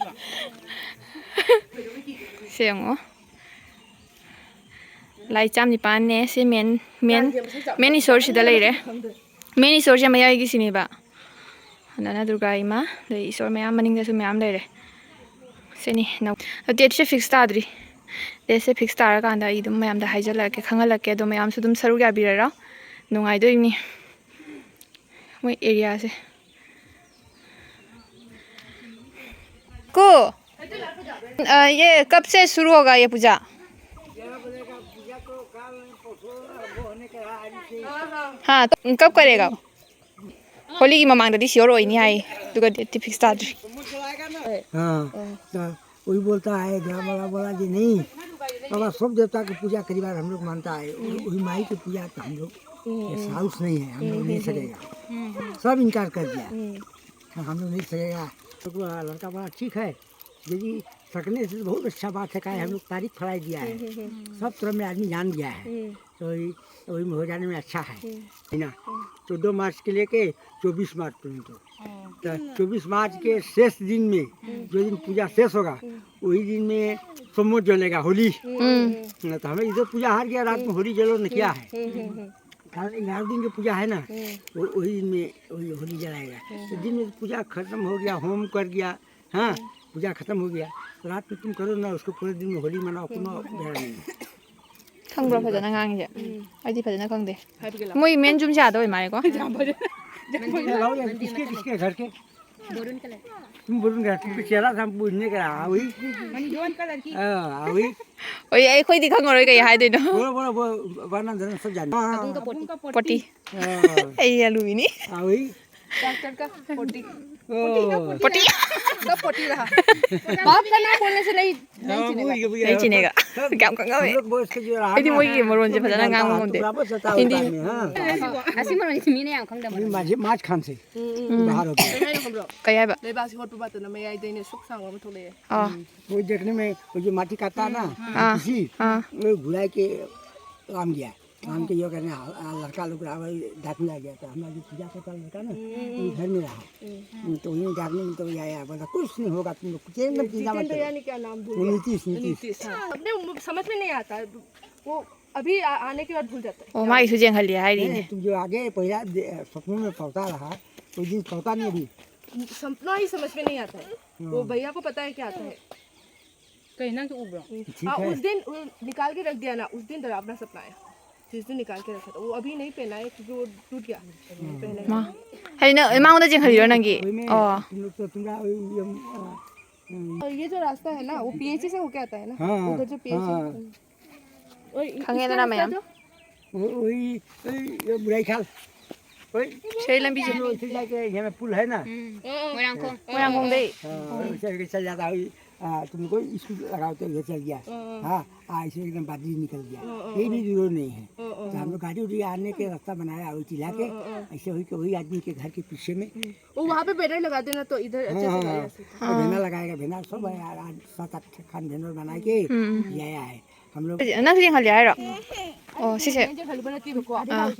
ꯁꯦ ꯌꯦꯡꯉꯣ꯫ ꯂꯥꯏ ꯆꯥꯝ ꯅꯤꯄꯥꯟꯅꯦ꯫ ꯁꯤ ꯃꯦꯟ, ꯃꯦꯟ, ꯃꯦꯟ ꯏꯁꯣꯔꯁꯤꯗ ꯂꯩꯔꯦ꯫ ꯃꯦꯟ ꯏꯁꯣꯔꯁꯦ ꯃꯌꯥꯏꯒꯤꯁꯤꯅꯦꯕ꯫ ꯑꯗꯨꯅ ꯗꯨꯔꯒꯥ ꯏꯃꯥ, ꯑꯗꯩ ꯏꯁꯣꯔ ꯃꯌꯥꯝ ꯃꯅꯤꯡꯗꯁꯨ ꯃꯌꯥꯝ ꯂꯩꯔꯦ꯫ ꯁꯤꯅꯤ ꯅꯧ-, ꯗꯦꯠꯁꯦ ꯐꯤꯛꯁ ꯇꯥꯗ꯭ꯔꯤ꯫ ꯗꯦꯠꯁꯦ ꯐꯤꯛꯁ ꯇꯥꯔꯀꯥꯟꯗ ꯑꯩ ꯑꯗꯨꯝ ꯃꯌꯥꯝꯗ ꯍꯥꯏꯖꯜꯂꯛꯀꯦ, ꯈꯪꯍꯜꯂꯛꯀꯦ꯫ ꯑꯗꯣ ꯃꯌꯥꯝꯁꯨ ꯑꯗꯨꯝ ꯁꯔꯨꯛ ꯌꯥꯕꯤꯔꯔꯣ꯫ ꯅꯨꯡꯉꯥꯏꯗꯣꯏꯅꯤ ꯃꯣꯏ ꯑꯦꯔꯤꯌꯥꯁꯦ꯫ ꯀꯣ, ꯑ, ये कब से शुरू होगा ये पूजा? हाँ, तो कब करेगा? ꯍꯣꯂꯤꯒꯤ ꯃꯃꯥꯡꯗꯗꯤ ꯁꯤꯌꯣꯔ ꯑꯣꯏꯅꯤ ꯍꯥꯏ, ꯑꯗꯨꯒ ꯗꯦꯠꯇꯤ ꯐꯤꯛꯁ ꯇꯥꯗ꯭ꯔꯤ꯫ हाँ, तो वही बोलता है, ग्राम वाला बोला जी, "नहीं, बाबा, सब देवता की पूजा करीबन हम लोग मानता है, वही माई की पूजा तो हम लोग, ये साउथ नहीं है, हम लोग नहीं सकेगा।" सब इनकार कर दिया। हाँ, हम लोग नहीं सकेगा। तो लड़का बड़ा ठीक है, यदि सकने से तो बहुत अच्छा बात है, काहे हम लोग तारीख फैला दिया है, सब तरह में आदमी जान गया है, तो वही, वही में हो जाने में अच्छा है, है ना? चौदह मार्च के लेके चौबीस मार्च पर्यंत। तो चौबीस मार्च के शेष दिन में, जो दिन पूजा शेष होगा, वही दिन में सोमो जलेगा, होली। ना तो हमें इधर पूजा हार गया, रात में होली जलो न क्या है? कारण ग्यारह दिन की पूजा है ना, वो, वही दिन में वही होली जलाएगा। तो दिन में पूजा खत्म हो गया, होम कर गया, हाँ, पूजा खत्म हो गया। तो रात में तुम करो ना, उसको पूरे दिन में होली मनाओ, कोनो बेरा नहीं है। ꯈꯪꯕ꯭ꯔꯣ ꯐꯖꯅ ꯉꯥꯡꯉꯤꯁꯦ? ꯑꯩꯗꯤ ꯐꯖꯅ ꯈꯪꯗꯦ꯫ ꯃꯣꯏ ꯃꯦꯟ ꯖꯨꯝꯁꯦ ꯑꯥꯗ ꯑꯣꯏ ꯃꯥꯜꯂꯦꯀꯣ꯫ ये लाओ यार, किसके, किसके घर के? तुम बोलून का, तुमको चेहरा से हम पूछने का, हाँ, वही। हाँ, वही। ꯍꯣꯏ, ꯑꯩꯈꯣꯏꯗꯤ ꯈꯪꯉꯔꯣꯏ ꯀꯩ ꯍꯥꯏꯗꯣꯏꯅꯣ꯫ बोलो, बोलो, बोलो, वरना धरना सब जाने। हाँ, हाँ। ꯄꯣꯇꯤ꯫ हाँ। ꯑꯩ ꯑꯂꯨꯏꯅꯤ꯫ हाँ, वही। डॉक्टर का पोटी। ओ। पोटी। सब पोटी रहा। बाप का नाम बोलने से नहीं, नहीं हाँ, चिनेगा। वही, वही, नहीं हाँ। चिनेगा। सब क्या कहूँगा हम मैं? लोग बोल के जो रहा ꯑꯩꯗꯤ ना, ꯃꯣꯏꯒꯤ ꯃꯔꯣꯟꯁꯦ ꯐꯖꯅ ꯉꯥꯡꯕ ꯉꯝꯗꯦ꯫ ꯇꯨꯔꯥ ꯕꯁ ꯆꯠꯇꯥ ꯍꯤꯟꯗꯤ꯫ ꯍꯥꯏꯕꯅꯤ, ꯍꯥ? ꯑꯁꯤ ꯃꯔꯣꯟꯁꯤ ꯃꯤꯅ ꯌꯥꯝ ꯈꯪꯗꯕ꯫ ꯃꯤ ꯃꯥꯁꯦ ꯃꯥꯁ ꯈꯥꯟꯁꯦ꯫ ꯎꯝ꯫ ꯀꯩ ꯍꯥꯏꯅꯣ ꯈꯪꯕ꯭ꯔꯣ? ꯀꯩ ꯍꯥꯏꯕ? ꯂꯩꯕꯥꯛꯁꯤ ꯍꯣꯠꯄ ꯃꯇꯝꯗ ꯃꯌꯥꯏꯗꯩꯅꯦ ꯁꯨꯛ ꯁꯥꯡꯕ ꯑꯃ ꯊꯣꯛꯂꯛꯑꯦ꯫ ꯑꯥ꯫ वो देखने में वो जो माटी काटता है ना, हाँ। किसी, हाँ। वो घुलाई के काम किया। काम के ये करने आ, आ, लड़का लोग रहा, वही डाकू आ गया था। हमारा जो पूजा करता लड़का ना, हम्म। वो घर में रहा। हम्म। हम्म, तो वहीं डाकू में तो ये आया, बोला, "कुछ नहीं होगा तुम लोग, कुछ एकदम ये चिंता मत जितेंद्र करो।" यानी क्या नाम भूल वो गया? नीतीश, नीतीश। नीतीश, हाँ। अपने वो समझ में नहीं आता, वो अभी आ, आने के बाद भूल जाता है। ꯑꯣ, ꯃꯥꯒꯤꯁꯨ ꯌꯦꯡꯍꯜꯂꯦ नहीं, ꯍꯥꯏꯔꯤꯅꯦ꯫ नहीं, तुम जो आगे पहला दे-, सपनों में पलता रहा, उस दिन पलता नहीं अभी। सपना ही समझ में नहीं आता है। हाँ। वो भैया को पता है क्या आता है। कहीं ना तो उबरा। ठीक हाँ, है। उस दिन उ-, निकाल के रख दिया ना, उस दिन डरावना सपना आया, जिस दिन निकाल के रखा था, वो अभी नहीं पहना है क्योंकि वो टूट गया। पहने का। ꯃꯥ, ꯍꯥꯏꯗꯤ ꯅꯪ ꯃꯉꯣꯟꯗ ꯆꯦꯟꯈꯠꯂꯤꯔꯣ ꯅꯪꯒꯤ? ꯍꯣꯏꯃꯦ, ꯑꯣ꯫ ꯇꯨꯝꯂꯛꯇ ꯇꯨꯝꯂꯛ-, ꯑ, ꯎꯝ꯫ और ये जो रास्ता है ना, वो पीएचसी से होके आता है ना, हाँ, उधर जो पीएचसी। हाँ। और इ-, ꯈꯪꯉꯦꯗꯅ इसका रास्ता ꯃꯌꯥꯝ꯫ जो वो, वही, वही, ये बुराई खाल। ꯁꯤꯗꯩ ꯂꯝꯕꯤꯁꯦ꯫ ꯏꯁꯩ ꯂꯥꯛꯀꯦ, ꯌꯦꯡꯉꯦ, ꯄꯨꯜ ꯍꯥꯏꯅ꯫ ꯎꯝ, ꯎꯝ, ꯎꯝ꯫ ꯃꯣꯏꯔꯥꯡꯈꯣꯡ꯫ ꯃꯣꯏꯔꯥꯡꯈꯣꯡꯗꯩ꯫ ꯑ, ꯏꯁꯩ ꯆꯠ ꯌꯥꯗ, ꯑ, ꯇꯨꯝ ꯀꯣꯏ ꯁ꯭ꯀꯨꯜ ꯂꯒꯥꯎ ꯇꯧ ꯆꯠ ꯒꯌꯥ꯫ ꯎꯝ, ꯎꯝ꯫ ꯍꯥ, ꯑ, ꯏꯁꯩ ꯕꯥꯗꯤ ꯅꯤꯀꯜ ꯒꯌꯥ꯫ ꯎꯝ, ꯎꯝ, ꯌꯦ ꯎꯝ꯫ ꯚꯤ ꯗꯨꯔ ꯅꯍꯤ ꯍꯥꯏ꯫ ꯎꯝ, ꯎꯝ, ꯇꯣ ꯍꯝ ꯎꯝ꯫ ꯂꯣꯒ ꯒꯥꯔꯤ ꯎꯔꯤ ꯑꯥꯅꯦ ꯀꯦ ꯔꯥꯁꯇꯥ ꯕꯅꯥꯌꯥ, ꯎꯔꯤ ꯆꯤꯂꯥ ꯀꯦ, ꯎꯝ, ꯎꯝ, ꯎꯝ꯫ ꯑꯩꯁꯦ ꯍꯨꯏ ꯀꯣ ꯍꯨꯏ ꯑꯥꯗꯃꯤ ꯀꯦ ꯘꯔ ꯀꯦ ꯄꯤꯁꯦ ꯃꯦ꯫ ꯎꯝ꯫ वो वहाँ पे बैनर लगा देना तो इधर हाँ, अच्छे से हाँ, लगा हाँ। सकते हैं। हाँ, हाँ। बैनर लगाएगा, बैनर सब है, आ, आ, सात आठ खान बैनर बना के हम्म। ले आया है। हम लोग ꯅꯪꯁꯨ ꯌꯦꯡꯍꯜꯂꯦ ꯍꯥꯏꯔꯣ? ꯑꯣ, ꯁꯤꯁꯦ꯫ ꯑꯥ꯫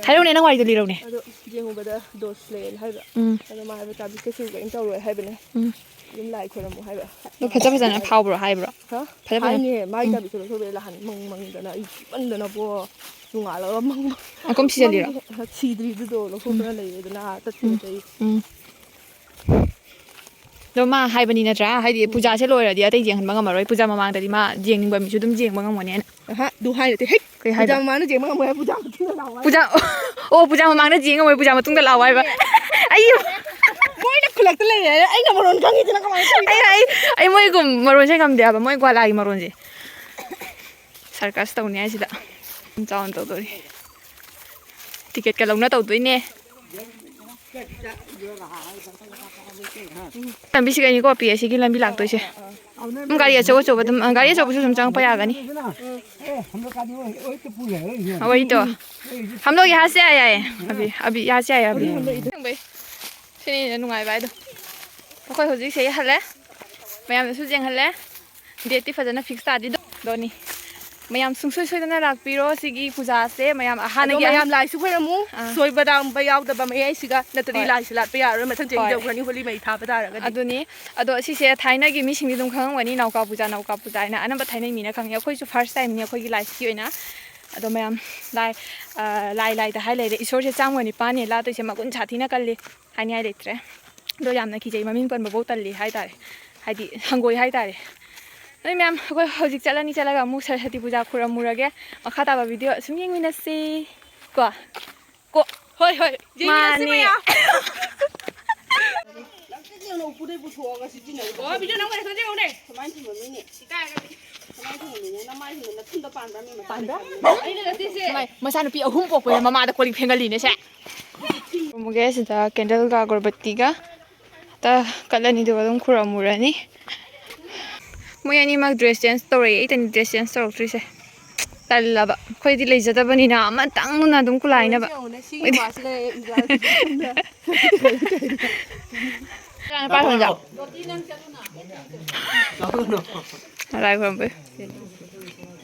ꯍꯥꯏꯔꯛꯎꯅꯦ, ꯅꯪ ꯋꯥꯔꯤꯗꯣ ꯂꯤꯔꯧꯅꯦ꯫ ꯑꯗꯣ ꯌꯦꯡꯉꯨꯕꯗ ꯗꯣꯁ ꯂꯩꯌꯦꯅ ꯍꯥꯏꯕ꯫ ꯎꯝ꯫ ꯑꯗꯣ ꯃꯥ ꯍꯥꯏꯕ, "ꯇꯥꯕꯤꯁ ꯀꯩꯁꯨ ꯀꯩꯝ ꯇꯧꯔꯣꯏ" ꯍꯥꯏꯕꯅꯦ꯫ ꯎꯝ꯫ ꯑꯗꯨꯝ ꯂꯥꯏ ꯈꯣꯏꯔꯝꯃꯣ ꯍꯥꯏꯕ꯫ ꯑꯗꯣ ꯐꯖ ꯐꯖꯅ ꯐꯥꯎꯕ꯭ꯔꯣ ꯍꯥꯏꯕ꯭ꯔꯣ? ꯍꯥ? ꯐꯖ ꯐꯖꯅ ꯍꯥꯏꯅꯦ, ꯃꯥꯒꯤ ꯎꯝ꯫ ꯇꯥꯕꯤꯁ ꯂꯧꯊꯣꯛꯄꯗ ꯂꯥꯛꯍꯟ ꯃꯪ ꯃꯪꯗꯅ ꯑꯩ ꯀꯤꯃꯟꯗꯅꯕꯣ꯫ ꯅꯣꯡꯉꯥꯜꯂꯒ ꯃꯪ ꯑꯀꯨꯝ ꯁꯤꯖꯜꯂꯤꯔꯣ? ꯃꯪꯗꯤ ꯁꯤꯗ꯭ꯔꯤꯗꯨꯗꯣ ꯂꯧꯊꯣꯛꯇꯅ ꯎꯝ꯫ ꯂꯩꯌꯦꯗꯅ ꯎꯝ꯫ ꯆꯠꯈꯤꯕꯗꯩ꯫ ꯎꯝ꯫ ꯑꯗꯣ ꯃꯥ ꯍꯥꯏꯕꯅꯤ ꯅꯠꯇ꯭ꯔꯥ? ꯍꯥꯏꯗꯤ ꯎꯝ꯫ ꯄꯨꯖꯥꯁꯦ ꯂꯣꯏꯔꯗꯤ ꯑꯇꯩ ꯌꯦꯡꯍꯟꯕ ꯉꯝꯃꯔꯣꯏ꯫ ꯄꯨꯖꯥ ꯃꯃꯥꯡꯗꯗꯤ ꯃꯥ ꯌꯦꯡꯅꯤꯡꯕ ꯃꯤꯁꯨ ꯑꯗꯨꯝ ꯌꯦꯡꯕ ꯉꯝꯒꯅꯦꯅ꯫ ꯑꯍ, ꯑꯗꯨ ꯍꯥꯏ ꯅꯠꯇꯦ꯫ ꯍꯦꯛ ꯀꯩ ꯍꯥꯏꯕ? ꯄꯨꯖꯥ ꯃꯃꯥꯡꯗ ꯌꯦꯡꯕ ꯉꯝꯃꯣꯏ ꯍꯥꯏ, ꯄꯨꯖꯥ ꯃꯇꯨꯡꯗ ꯂꯥꯛꯑꯣ ꯍꯥꯏ꯫ ꯄꯨꯖꯥ, ꯑꯣ, ꯄꯨꯖꯥ ꯃꯃꯥꯡꯗ ꯌꯦꯡ ꯉꯝꯃꯣꯏ, ꯄꯨꯖꯥ ꯃꯇꯨꯡꯗ ꯂꯥꯛꯑꯣ ꯍꯥꯏꯕ꯫ ꯑꯩ ꯃꯣꯏꯅ ꯈꯨꯜꯂꯛꯇ ꯂꯩꯔꯦ ꯍꯥꯏꯔꯦ, ꯑꯩꯅ ꯃꯔꯣꯟ ꯈꯪꯉꯤꯗꯅ ꯀꯃꯥꯏꯅ ꯇꯧꯔꯤꯅꯣ? ꯑꯩ, ꯑꯩ, ꯑꯩ ꯃꯣꯏꯒꯨꯝ ꯃꯔꯣꯟꯁꯦ ꯉꯝꯗꯦ ꯍꯥꯏꯕ, ꯃꯣꯏ ꯒ꯭ꯋꯥꯂꯥꯒꯤ ꯃꯔꯣꯟꯁꯦ꯫ ꯁꯔꯀꯁ ꯇꯧꯅꯤ ꯍꯥꯏꯁꯤꯗ꯫ ꯌꯥꯝ ꯆꯥꯎꯅ ꯇꯧꯗꯣꯔꯤ꯫ ꯇꯤꯀꯦꯠꯀ ꯂꯧꯅ ꯇꯧꯗꯣꯏꯅꯦ꯫ ꯂꯝꯕꯤꯁꯤ ꯀꯩꯅꯤꯀꯣ, ꯄꯤ ꯑꯦꯁ ꯁꯤꯒꯤ ꯂꯝꯕꯤ ꯂꯥꯛꯇꯣꯏꯁꯦ꯫ ꯑꯗꯨꯝ ꯒꯥꯔꯤ ꯑꯆꯧ ꯑꯆꯧꯕ ꯑꯗꯨꯝ, ꯒꯥꯔꯤ ꯑꯆꯧꯕꯁꯨ ꯑꯗꯨꯝ ꯆꯪꯉꯛꯄ ꯌꯥꯒꯅꯤ꯫ ꯋꯥꯔꯤ ꯇꯣ꯫ ꯍꯝ ꯂꯣꯒ ꯀꯥꯗꯤ ꯋꯥꯔꯤ ꯇꯣ ꯄꯨꯜ ꯍꯥꯏ, ꯋꯥꯔꯤ ꯍꯝ ꯂꯣꯒ ꯌꯍꯥ ꯁꯦ ꯑꯥꯌꯦ ꯑꯥꯌꯦ꯫ ꯑꯕꯤ, ꯑꯕꯤ ꯌꯍꯥ ꯁꯦ ꯑꯥꯌꯦ ꯑꯕꯤ꯫ ꯁꯤꯅꯤꯅꯦ ꯅꯨꯡꯉꯥꯏꯕ ꯍꯥꯏꯗꯣ꯫ ꯑꯩꯈꯣꯏ ꯍꯧꯖꯤꯛ ꯁꯤꯗꯩ ꯍꯜꯂꯦ꯫ ꯃꯌꯥꯝꯗꯁꯨ ꯌꯦꯡꯍꯜꯂꯦ꯫ ꯗꯦꯠꯇꯤ ꯐꯖꯅ ꯐꯤꯛꯁ ꯇꯥꯗꯤ ꯗꯣꯅꯤ꯫ ꯃꯌꯥꯝ ꯁꯨꯡꯁꯣꯏ ꯁꯣꯏꯗꯅ ꯂꯥꯛꯄꯤꯔꯣ ꯁꯤꯒꯤ ꯄꯨꯖꯥꯁꯦ꯫ ꯃꯌꯥꯝ ꯑꯗꯣ ꯑꯍꯥꯟꯅꯒꯤ ꯑꯍꯥꯟ-, ꯃꯌꯥꯝ ꯂꯥꯏꯁꯨ ꯈꯣꯏꯔꯝꯃꯨ꯫ ꯑꯥ꯫ ꯁꯣꯏꯕ ꯂꯥꯝꯕ ꯌꯥꯎꯗꯕ ꯃꯌꯥꯏꯁꯤꯒ, ꯅꯠꯇ꯭ꯔꯗꯤ ꯍꯣꯏ꯫ ꯂꯥꯏꯁꯨ ꯂꯥꯠꯄ ꯌꯥꯔꯔꯣꯏ꯫ ꯃꯊꯪ ꯆꯍꯤ ꯍꯣꯏ꯫ ꯇꯧꯈ꯭ꯔꯅꯤ ꯍꯣꯂꯤ ꯃꯩ ꯊꯥꯕ ꯇꯥꯔꯒꯗꯤ꯫ ꯑꯗꯨꯅꯤ꯫ ꯑꯗꯣ ꯁꯤꯁꯦ ꯊꯥꯏꯅꯒꯤ ꯃꯤꯁꯤꯡꯗꯤ ꯑꯗꯨꯝ ꯈꯪꯉꯝꯒꯅꯤ, ꯅꯥꯎꯀꯥ ꯄꯨꯖꯥ, ꯅꯥꯎꯀꯥ ꯄꯨꯖꯥ ꯍꯥꯏꯅ ꯑꯅꯝꯕ ꯊꯥꯏꯅꯩ ꯃꯤꯅ ꯈꯪꯉꯤ꯫ ꯑꯩꯈꯣꯏꯁꯨ ꯐꯥꯔꯁ ꯇꯥꯏꯝꯅꯤ ꯑꯩꯈꯣꯏꯒꯤ ꯂꯥꯏꯐꯀꯤ ꯑꯣꯏꯅ꯫ ꯑꯗꯣ ꯃꯌꯥꯝ ꯂꯥꯏ, ꯑ, ꯂꯥꯏ ꯂꯥꯏꯗ ꯍꯥꯏ ꯂꯩꯔꯦ꯫ ꯏꯁꯣꯔꯁꯦ ꯆꯥꯝꯃꯒ ꯅꯤꯄꯥꯟꯅꯦ ꯂꯥꯠꯇꯣꯏꯁꯦ, ꯃꯒꯨꯟ ꯁꯥꯊꯤꯅ ꯀꯜꯂꯤ꯫ ꯍꯥꯏꯅꯤꯡꯉꯥꯏ ꯂꯩꯇ꯭ꯔꯦ꯫ ꯑꯗꯣ ꯌꯥꯝꯅ ꯀꯤꯖꯩ, ꯃꯃꯤꯡ ꯄꯟꯕꯐꯧ ꯇꯜꯂꯤ ꯍꯥꯏꯇꯥꯔꯦ꯫ ꯍꯥꯏꯗꯤ ꯍꯪꯒꯣꯏ ꯍꯥꯏꯇꯥꯔꯦ꯫ ꯅꯣꯏ ꯃꯌꯥꯝ, ꯑꯩꯈꯣꯏ ꯍꯧꯖꯤꯛ ꯆꯠꯂꯅꯤ, ꯆꯠꯂꯒ ꯑꯃꯨꯛ ꯁꯔꯁꯋꯇꯤ ꯄꯨꯖꯥ ꯈꯨꯔꯝꯃꯨꯔꯒꯦ꯫ ꯃꯈꯥ ꯇꯥꯕ ꯚꯤꯗꯤꯑꯣ ꯁꯨꯝ ꯌꯦꯡꯃꯤꯟꯅꯁꯤ꯫ ꯀꯣ? ꯀꯣ? ꯍꯣꯏ, ꯍꯣꯏ, ꯌꯦꯡꯃꯤꯟꯅꯁꯤ ꯃꯥꯅꯦ꯫ ꯃꯌꯥꯝ꯫ ꯂꯝꯆꯠ ꯌꯦꯡꯅ ꯎꯄꯨꯗꯩ ꯄꯨꯊꯣꯛꯑꯒ ꯁꯤꯖꯤꯟꯅꯔꯤꯕ꯫ ꯑꯣ, ꯚꯤꯗꯤꯑꯣ ꯅꯝꯒꯗ꯭ꯔꯥ? ꯁꯣꯝꯗ ꯌꯦꯡꯉꯨꯅꯦ꯫ ꯀꯃꯥꯏꯅ ꯊꯝꯃꯝꯃꯤꯅꯦ? ꯏꯀꯥꯏꯔꯒꯗꯤ꯫ ꯃꯥꯏ ꯃꯆꯥꯅꯨꯄꯤ ꯑꯍꯨꯝ ꯄꯣꯛꯄꯗ ꯃꯃꯥꯗ ꯀꯣꯜ ꯂꯤꯛ ꯐꯦꯡꯍꯜꯂꯤꯅꯦ ꯁꯦ꯫ ꯈꯨꯔꯨꯝꯃꯒꯦ ꯁꯤꯗ ꯀꯦꯟꯗꯜꯒ ꯑꯒꯔꯕꯠꯇꯤꯒ꯫ ꯇ ꯀꯠꯂꯅꯤ, ꯑꯗꯨꯒ ꯑꯗꯨꯝ ꯈꯨꯔꯨꯝꯃꯨꯔꯅꯤ꯫ ꯃꯣꯏ ꯑꯅꯤꯃꯛ ꯗ꯭ꯔꯦꯁ ꯆꯦꯟꯖ ꯇꯧꯔꯛꯑꯦ, ꯑꯩꯇꯅꯤ ꯗ꯭ꯔꯦꯁ ꯆꯦꯟꯖ ꯇꯧꯔꯛꯇ꯭ꯔꯤꯁꯦ꯫ ꯇꯜꯂꯕ, ꯑꯩꯈꯣꯏꯗꯤ ꯂꯩꯖꯗꯕꯅꯤꯅ ꯑꯃꯇꯪꯅ ꯑꯗꯨꯝ ꯀꯨꯂꯥꯏꯅꯕ꯫ ꯌꯦꯡꯉꯨꯅꯦ, ꯁꯤꯒꯤ ꯃꯣꯏꯗꯤ ꯅꯨꯄꯥꯁꯤꯅ ꯌꯥꯝ ꯏꯟꯖꯣꯏ ꯇꯧꯕ꯫ ꯀꯅꯥ ꯄꯥꯏ ꯍꯣꯟꯖ? ꯂꯥꯏ ꯈꯨꯔꯨꯝꯕꯩ꯫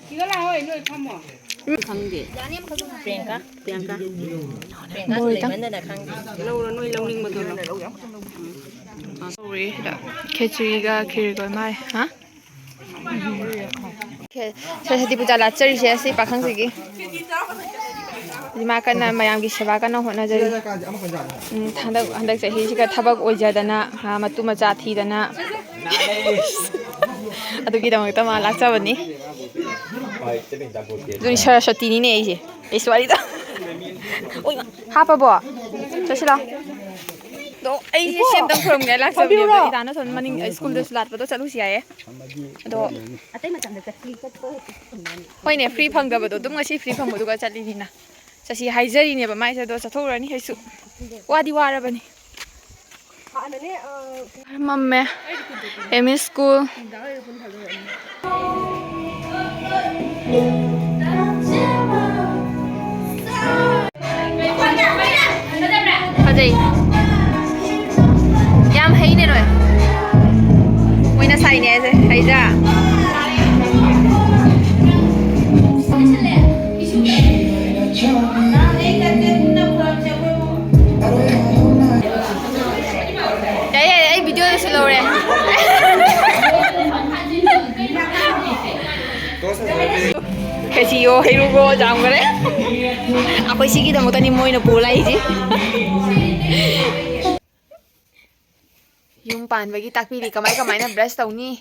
ꯁꯤꯗ ꯂꯥꯛꯑꯣ, ꯅꯣꯏ ꯐꯝꯃꯣ꯫ ꯈꯪꯗꯦ꯫ ꯄ꯭ꯔꯤꯌꯥꯡꯀꯥ? ꯄ꯭ꯔꯤꯌꯥꯡꯀꯥ ꯃꯣꯏ ꯂꯩꯃꯟꯗꯅ ꯈꯪꯗꯦ꯫ ꯂꯧꯔꯣ, ꯅꯣꯏ ꯂꯧꯅꯤꯡꯕꯗꯣ ꯂꯧꯔꯣ꯫ ꯎꯝ꯫ ꯇꯧꯔꯤ ꯁꯤꯗ꯫ ꯈꯦꯆ꯭ꯔꯤꯒ ꯈꯤꯔꯒ ꯃꯥꯜꯂꯦ꯫ ꯍꯥ? ꯈꯦ-, ꯁꯔꯁꯇꯤ ꯄꯨꯖꯥ ꯂꯥꯠꯆꯔꯤꯁꯦ ꯑꯁꯤ ꯄꯥꯈꯪꯁꯤꯒꯤ꯫ ꯃꯥ ꯀꯟꯅ ꯃꯌꯥꯝꯒꯤ ꯁꯦꯕꯥ ꯀꯟꯅ ꯍꯣꯠꯅꯖꯔꯤ꯫ ꯎꯝ, ꯍꯟꯗꯛ, ꯍꯟꯗꯛ ꯆꯍꯤꯁꯤꯒ ꯊꯕꯛ ꯑꯣꯏꯖꯗꯅ, ꯃꯥ ꯃꯇꯨ ꯃꯆꯥ ꯊꯤꯗꯅ꯫ ꯑꯗꯨꯒꯤꯗꯃꯛꯇ ꯃꯥ ꯂꯥꯛꯆꯕꯅꯤ꯫ ꯑꯗꯨꯅꯤ ꯁꯔꯁꯇꯤꯅꯤꯅꯦ ꯑꯩꯁꯦ꯫ ꯑꯩꯁꯨ ꯋꯥꯔꯤꯗ꯫ ꯑꯣꯏ, ꯃꯥ, ꯍꯥꯞꯄꯕꯣ? ꯆꯠꯁꯤꯂꯥꯎ꯫ ꯑꯗꯣ ꯑꯩꯁꯦ ꯁꯤ ꯑꯝꯇꯪ ꯈꯨꯔꯨꯝꯒꯦ ꯂꯥꯛꯆꯕꯅꯦ꯫ ꯑꯗꯣ ꯏꯇꯥꯅ ꯁꯣꯝ ꯃꯅꯤꯡ ꯁ꯭ꯀꯨꯜꯗꯁꯨ ꯂꯥꯠꯄꯗꯣ ꯆꯠꯂꯨꯁꯤ ꯌꯥꯏꯌꯦ꯫ ꯑꯗꯣ ꯑꯇꯩ ꯃꯇꯝꯗ ꯆꯠꯄꯤ ꯆꯠꯄ ꯍꯣꯏꯅꯦ, ꯐ꯭ꯔꯤ ꯐꯪꯗꯕꯗꯣ ꯑꯗꯨꯝ ꯉꯁꯤ ꯐ꯭ꯔꯤ ꯐꯪꯕꯗꯨꯒ ꯆꯠꯂꯤꯅꯤꯅ꯫ ꯆꯠꯁꯤ ꯍꯥꯏꯖꯔꯤꯅꯦꯕ ꯃꯥꯏꯁꯦ, ꯑꯗꯣ ꯆꯠꯊꯣꯛꯎꯔꯅꯤ ꯑꯩꯁꯨ꯫ ꯋꯥꯗꯤ ꯋꯥꯔꯕꯅꯤ꯫ ꯃꯝꯃꯦ꯫ M E school. ꯐꯖꯩ꯫ ꯌꯥꯝ ꯍꯩꯅꯦ ꯅꯣꯏ꯫ ꯃꯣꯏꯅ ꯁꯥꯏꯅꯦ ꯍꯥꯏꯁꯦ꯫ ꯍꯩꯗ꯭ꯔꯥ? ꯌꯥꯏ, ꯌꯥꯏ, ꯑꯩ ꯚꯤꯗꯤꯑꯣꯗꯁꯨ ꯂꯧꯔꯦ꯫ ꯈꯦꯆꯤꯌꯣ, ꯍꯩꯔꯨꯛꯂꯣ ꯆꯥꯝꯈ꯭ꯔꯦ꯫ ꯑꯩꯈꯣꯏ ꯁꯤꯒꯤꯗꯃꯛꯇꯅꯤ ꯃꯣꯏꯅ ꯄꯨ ꯂꯥꯛꯏꯁꯦ꯫ ꯌꯨꯝ ꯄꯥꯟꯕꯒꯤ ꯇꯥꯛꯄꯤꯔꯤ꯫ ꯀꯃꯥꯏ ꯀꯃꯥꯏꯅ ꯕ꯭ꯔꯁ ꯇꯧꯅꯤ?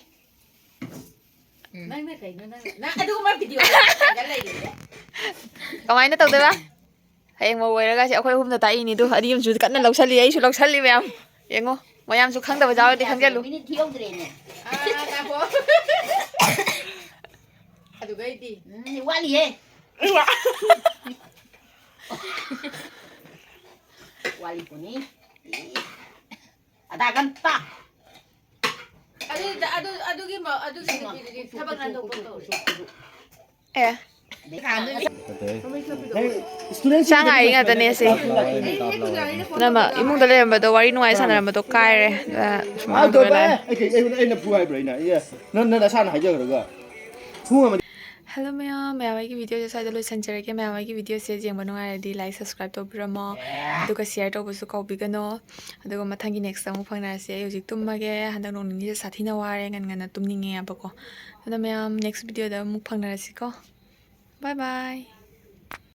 ꯅꯪꯅ ꯀꯩꯅꯣ, ꯅꯪ, ꯅꯪ ꯑꯗꯨꯒꯨꯝꯕ ꯚꯤꯗꯤꯑꯣ ꯊꯥꯒꯠ ꯂꯩꯔꯦ꯫ ꯀꯃꯥꯏꯅ ꯇꯧꯗꯣꯏꯕ? ꯍꯌꯦꯡ ꯃꯧ ꯑꯣꯏꯔꯒ ꯁꯤ ꯑꯩꯈꯣꯏ ꯑꯍꯨꯝꯅ ꯇꯥꯛꯏꯅꯤ꯫ ꯑꯗꯨ ꯑꯅꯤ ꯑꯃꯁꯨ ꯀꯟꯅ ꯂꯧꯁꯜꯂꯤ, ꯑꯩꯁꯨ ꯂꯧꯁꯜꯂꯤ ꯃꯌꯥꯝ꯫ ꯌꯦꯡꯉꯣ, ꯃꯌꯥꯝꯁꯨ ꯈꯪꯗꯕ ꯌꯥꯎꯔꯗꯤ ꯈꯪꯖꯜꯂꯨ꯫ ꯃꯤꯅꯤꯠ ꯊꯤꯍꯧꯗ꯭ꯔꯦꯅꯦ꯫ ꯑꯥ, ꯉꯥꯏꯈꯣ꯫ ꯑꯗꯨꯒꯩꯗꯤ꯫ ꯎꯝ, ꯋꯥꯠꯂꯤꯌꯦ꯫ ꯋꯥꯠꯂꯤꯄꯣꯠꯅꯤ꯫ ꯑꯗꯥ ꯀꯟꯇ꯫ ꯑꯗꯨ, ꯑꯗꯨ, ꯑꯗꯨꯒꯤ ꯃ-, ꯑꯗꯨꯒꯤ ꯅꯨꯄꯤꯗꯨꯗꯤ ꯊꯕꯛ ꯅꯥꯟꯊꯣꯛꯄ ꯀꯧꯔꯦ꯫ ꯑꯦ꯫ ꯅꯠꯇꯦ꯫ ꯅꯪ student ꯆꯥ ꯉꯥꯏꯔꯤ ꯉꯥꯛꯇꯅꯦ ꯁꯤ꯫ ꯅꯃ ꯏꯃꯨꯡꯗ ꯂꯩꯔꯝꯕꯗꯣ, ꯋꯥꯔꯤ ꯅꯨꯡꯉꯥꯏ ꯁꯥꯟꯅꯔꯝꯕꯗꯣ ꯀꯥꯏꯔꯦ꯫ ꯑ, ꯑꯥ, ꯁꯨꯃꯥꯏꯅ ꯇꯧꯕ ꯇꯧꯔꯦ꯫ ꯌꯥꯏ꯫ ꯑꯩ ꯀꯩ-, ꯑꯩꯉꯣꯟꯗ ꯑꯩꯅ ꯐꯨ ꯍꯥꯏꯕ꯭ꯔꯥ ꯑꯩꯅ? ꯑꯦ, ꯅꯪ, ꯅꯪ ꯅꯁꯥꯅ ꯍꯥꯏꯖꯈ꯭ꯔꯒ꯫ ꯐꯨ ꯉꯝꯃꯗꯤ Hello ꯃꯌꯥꯝ, ꯃꯌꯥꯝ ꯑꯩꯒꯤ videoꯁꯦ ꯁ꯭ꯋꯥꯏꯗ ꯂꯣꯏꯁꯤꯟꯖꯔꯒꯦ꯫ ꯃꯌꯥꯝ ꯑꯩꯒꯤ videoꯁꯦ ꯌꯦꯡꯕ ꯅꯨꯡꯉꯥꯏꯔꯗꯤ like, subscribe ꯇꯧꯕꯤꯔꯝꯃꯣ꯫ ꯑꯗꯨꯒ share ꯇꯧꯕꯁꯨ ꯀꯥꯎꯕꯤꯒꯅꯣ꯫ ꯑꯗꯨꯒ ꯃꯊꯪꯒꯤ next ꯑꯃꯨꯛ ꯐꯪꯅꯔꯁꯦ꯫ ꯑꯩ ꯍꯧꯖꯤꯛ ꯇꯨꯝꯃꯒꯦ꯫ ꯍꯟꯗꯛ ꯅꯣꯡ ꯅꯤꯅꯤꯁꯦ ꯁꯥꯊꯤꯅ ꯋꯥꯔꯦ꯫ ꯉꯟ ꯉꯟꯅ ꯇꯨꯝꯅꯤꯡꯉꯦꯕꯀꯣ꯫ ꯑꯗꯨꯅ ꯃꯌꯥꯝ next videoꯗ ꯑꯃꯨꯛ ꯐꯪꯅꯔꯁꯤꯀꯣ꯫ Bye bye꯫